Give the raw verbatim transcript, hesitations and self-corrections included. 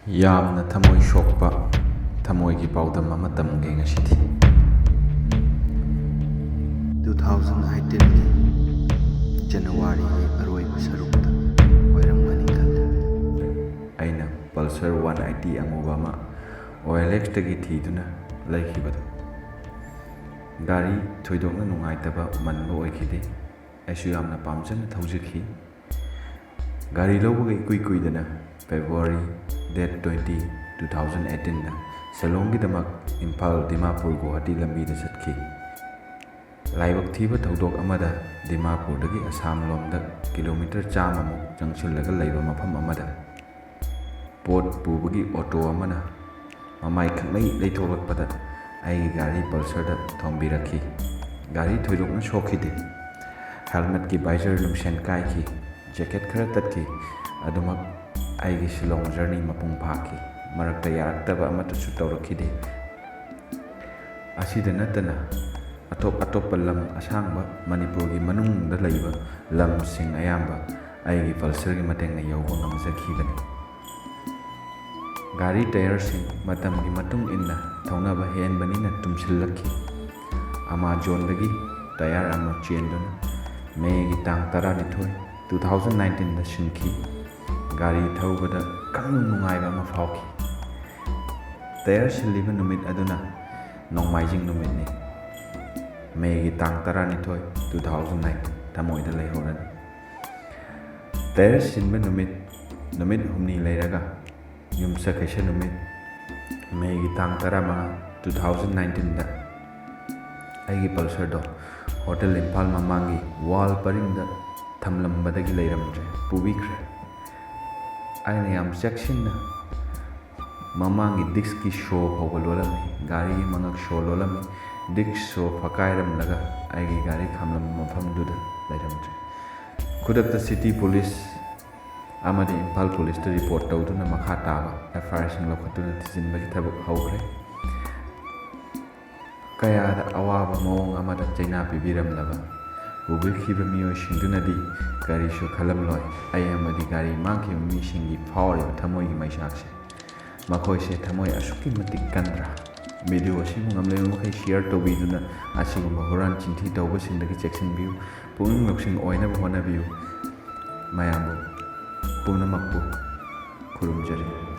ꯌꯥꯝꯅ ꯊꯃꯣꯏ ꯁꯣꯛꯄ ꯊꯃꯣꯏꯒꯤ ꯄꯥꯎꯗꯝ ꯑꯃ ꯇꯝꯒꯦ ꯉꯁꯤꯗꯤ꯫ Two thousand eighteenꯒꯤ Januaryꯒꯤ ꯑꯔꯣꯏꯕ ꯁꯔꯨꯛꯇ ꯑꯣꯏꯔꯝꯒꯅꯤ ꯈꯜꯂꯤ꯫ ꯑꯩꯅ Pulsar one eighty ꯑꯃꯨꯕ ꯑꯃ OLXꯇꯒꯤ ꯊꯤꯗꯨꯅ ꯂꯩꯈꯤꯕꯗꯨ꯫ ꯒꯥꯔꯤ ꯊꯣꯏꯗꯣꯛꯅ ꯅꯨꯡꯉꯥꯏꯇꯕ ꯃꯟꯕ ꯑꯣꯏꯈꯤꯗꯦ꯫ ꯑꯩꯁꯨ ꯌꯥꯝꯅ ꯄꯥꯝꯖꯅ ꯊꯧꯖꯈꯤ꯫ ꯒꯥꯔꯤ ꯂꯧꯕꯒ ꯏꯀꯨꯏ ꯀꯨꯏꯗꯅ February date twenty, two thousand eighteenꯗ ꯁꯤꯂꯣꯡꯒꯤꯗꯃꯛ Imphal Dimapur Guwahati ꯂꯝꯕꯤꯗ ꯆꯠꯈꯤ꯫ ꯂꯥꯏꯕꯛ ꯊꯤꯕ ꯊꯧꯗꯣꯛ ꯑꯃꯗ ꯗꯤꯃꯥꯄꯨꯔꯗꯒꯤ ꯑꯁꯥꯝ ꯂꯣꯝꯗ ꯀꯤꯂꯣꯃꯤꯇꯔ ꯆꯥꯝꯃꯃꯨꯛ ꯆꯪꯁꯤꯜꯂꯒ ꯂꯩꯕ ꯃꯐꯝ ꯑꯃꯗ ꯄꯣꯠ ꯄꯨꯕꯒꯤ ꯑꯣꯇꯣ ꯑꯃꯅ ꯃꯃꯥꯏ ꯈꯪꯂꯩ ꯂꯩꯊꯣꯛꯂꯛꯄꯗ ꯑꯩꯒꯤ ꯒꯥꯔꯤ Pulsarꯗ ꯊꯣꯝꯕꯤꯔꯛꯈꯤ꯫ ꯒꯥꯔꯤ ꯊꯣꯏꯗꯣꯛꯅ ꯁꯣꯛꯈꯤꯗꯦ꯫ Helmetꯀꯤ visor ꯂꯨꯡꯁꯦꯟ ꯀꯥꯏꯈꯤ꯫ Jacket ꯈꯔ ꯇꯠꯈꯤ꯫ ꯑꯗꯨꯃꯛ ꯑꯩꯒꯤ ꯁꯤꯂꯣꯡ journey ꯃꯄꯨꯡ ꯐꯥꯈꯤ꯫ ꯃꯔꯛꯇ ꯌꯥꯔꯛꯇꯕ ꯑꯃꯠꯇꯁꯨ ꯇꯧꯔꯛꯈꯤꯗꯦ꯫ ꯑꯁꯤꯗ ꯅꯠꯇꯅ ꯑꯇꯣꯞ ꯑꯇꯣꯞꯄ ꯂꯝ ꯑꯁꯥꯡꯕ ꯃꯅꯤꯄꯨꯔꯒꯤ ꯃꯅꯨꯡꯗ ꯂꯩꯕ ꯂꯝꯁꯤꯡ ꯑꯌꯥꯝꯕ ꯑꯩꯒꯤ Pulsarꯒꯤ ꯃꯇꯦꯡꯅ ꯌꯧꯕ ꯉꯝꯖꯈꯤꯕꯅꯤ꯫ ꯒꯥꯔꯤ tyreꯁꯤꯡ ꯃꯇꯝꯒꯤ ꯃꯇꯨꯡ ꯏꯟꯅ ꯊꯧꯅꯕ ꯍꯦꯟꯕꯅꯤꯅ ꯇꯨꯝꯁꯤꯜꯂꯛꯈꯤ꯫ Amazonꯗꯒꯤ tyre ꯑꯃ ꯆꯦꯟꯗꯨꯅ Mayꯒꯤ ꯇꯥꯡ ꯇꯔꯥꯅꯤꯊꯣꯏ, two thousand nineteenꯗ ꯁꯤꯟꯈꯤ꯫ ꯒꯥꯔꯤ ꯊꯧꯕꯗ ꯈꯪꯅꯨꯡ ꯅꯨꯡꯉꯥꯏꯕ ꯑꯃ ꯐꯥꯎꯈꯤ꯫ Tyre ꯁꯤꯜꯂꯤꯕ ꯅꯨꯃꯤꯠ ꯑꯗꯨꯅ ꯅꯣꯡꯃꯥꯏꯖꯤꯡ ꯅꯨꯃꯤꯠꯅꯤ꯫ Mayꯒꯤ ꯇꯥꯡ ꯇꯔꯥꯅꯤꯊꯣꯏ, two thousand nineteen ꯊꯃꯣꯏꯗ ꯂꯩꯍꯧꯔꯅꯤ꯫ Tyre ꯁꯤꯟꯕ ꯅꯨꯃꯤꯠ, ꯅꯨꯃꯤꯠ ꯍꯨꯝꯅꯤ ꯂꯩꯔꯒ ꯌꯨꯝꯁꯀꯩꯁ ꯅꯨꯃꯤꯠ, Mayꯒꯤ ꯇꯥꯡ ꯇꯔꯥꯃꯉꯥ, two thousand nineteenꯗ ꯑꯩꯒꯤ Pulsarꯗꯣ Hotel ꯏꯝꯐꯥꯜ ꯃꯃꯥꯡꯒꯤ wall ꯄꯔꯤꯡꯗ ꯊꯝꯂꯝꯕꯗꯒꯤ ꯂꯩꯔꯝꯗ꯭ꯔꯦ, ꯄꯨꯕꯤꯈ꯭ꯔꯦ꯫ ꯑꯩꯅ ꯌꯥꯝ ꯆꯦꯛꯁꯤꯟꯅ ꯃꯃꯥꯡꯒꯤ diskꯀꯤ show ꯐꯥꯎꯕ ꯂꯣꯜꯂꯝꯃꯤ, ꯒꯥꯔꯤꯒꯤ ꯃꯉꯛ show ꯂꯣꯜꯂꯝꯃꯤ꯫ Disk show ꯐꯛꯀꯥꯏꯔꯝꯂꯒ ꯑꯩꯒꯤ ꯒꯥꯔꯤ ꯈꯥꯝꯂꯝꯕ ꯃꯐꯝꯗꯨꯗ ꯂꯩꯔꯝꯗ꯭ꯔꯦ꯫ ꯈꯨꯗꯛꯇ city police ꯑꯃꯗꯤ ꯏꯝꯐꯥꯜ policeꯇ report ꯇꯧꯗꯨꯅ ꯃꯈꯥ ꯇꯥꯕ FIRꯁꯤꯡ ꯂꯧꯈꯠꯇꯨꯅ ꯊꯤꯖꯤꯟꯕꯒꯤ ꯊꯕꯛ ꯍꯧꯈ꯭ꯔꯦ꯫ ꯀꯌꯥꯗ ꯑꯋꯥꯕ ꯃꯑꯣꯡ ꯑꯃꯗ ꯆꯩꯅꯥ ꯄꯤꯕꯤꯔꯝꯂꯕ ꯄꯨꯕꯤꯈꯤꯕ ꯃꯤꯑꯣꯏꯁꯤꯡꯗꯨꯅꯗꯤ ꯀꯔꯤꯁꯨ ꯈꯜꯂꯝꯂꯣꯏ꯫ ꯑꯩ ꯑꯃꯗꯤ ꯒꯥꯔꯤ ꯃꯥꯡꯈꯤꯕ ꯃꯤꯁꯤꯡꯒꯤ ꯐꯥꯎꯔꯤꯕ ꯊꯃꯣꯏꯒꯤ ꯃꯩꯁꯥꯛꯁꯦ ꯃꯈꯣꯏꯁꯦ ꯊꯃꯣꯏ ꯑꯁꯨꯛꯀꯤ ꯃꯇꯤꯛ ꯀꯟꯗ꯭ꯔꯥ? ꯚꯤꯗꯤꯑꯣ ꯑꯁꯤꯕꯨ ꯉꯝꯂꯤꯕ ꯃꯈꯩ ꯁꯤꯌꯔ ꯇꯧꯕꯤꯗꯨꯅ ꯑꯁꯤꯒꯨꯝꯕ ꯍꯨꯔꯥꯟ ꯆꯤꯟꯊꯤ ꯇꯧꯕꯁꯤꯡꯗꯒꯤ ꯆꯦꯛꯁꯤꯟꯕꯤꯌꯨ꯫ ꯄꯨꯛꯅꯤꯡ ꯂꯧꯁꯤꯡ ꯑꯣꯏꯅꯕ ꯍꯣꯠꯅꯕꯤꯌꯨ꯫ ꯃꯌꯥꯝꯕꯨ ꯄꯨꯝꯅꯃꯛꯄꯨ ꯈꯨꯔꯨꯝꯖꯔꯤ꯫